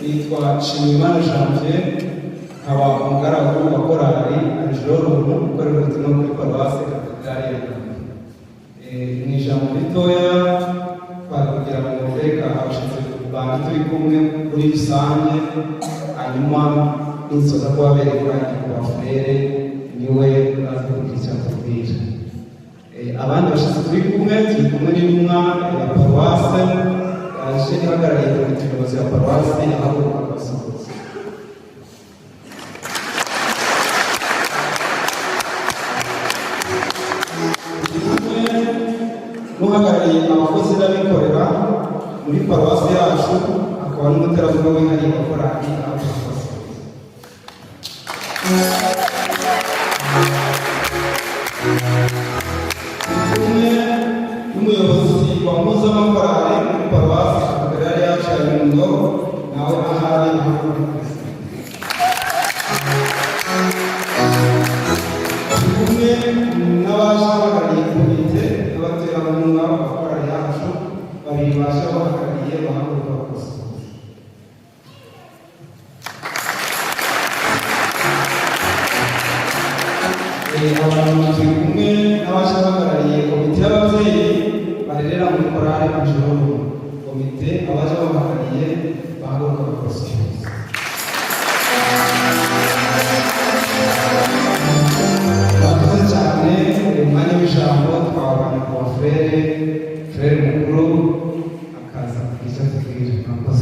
Nitwa Nshimiyimana Janvier, nkaba umugaragu wa korali Angelo Runtu ukorera ubutumwa kuri Paruwasi Katedrali ya Nyundo. Mu ijambo ritoya twari kugira ngo bereka abashyitsi banjye turi kumwe muri rusange, hanyuma ninsoza kubabereka nyakubahwa Frere niwe uraza kugira icyo atubwira. Abandi bashyitsi turi kumwe n'intumwa ya paruwase yaje ihagarariye Komite Nyobozi ya paruwase, ahaguruka akabasuhuza. Turi kumwe n'uhagarariye abakozi n'abikorera muri paruwasi yacu, akaba n'umuterankunga wihariye wa korali, ahaguruka akabasuhuza. Turi kumwe n'umuyobozi wa mpuzamakorali muri Paruwasi Katedrali yacu ya Nyundo, nawe ahari ahaguruka. Turi kumwe n'abaje bahagarariye komite n'abaterankunga ba korali yacu, babiri baje bahagarariye bahaguruka bakabasuhuza. Abantu turi kumwe n'abaje bahagarariye komite y'ababyeyi barerera muri korali Angelo, komite abaje bahagarariye bahaguruka bakabasuhuza. Murakoze cyane. Umwanya w'ijambo twawubona ku bafurere, frere mukuru akaza kugira icyo atubwira. Murakoze.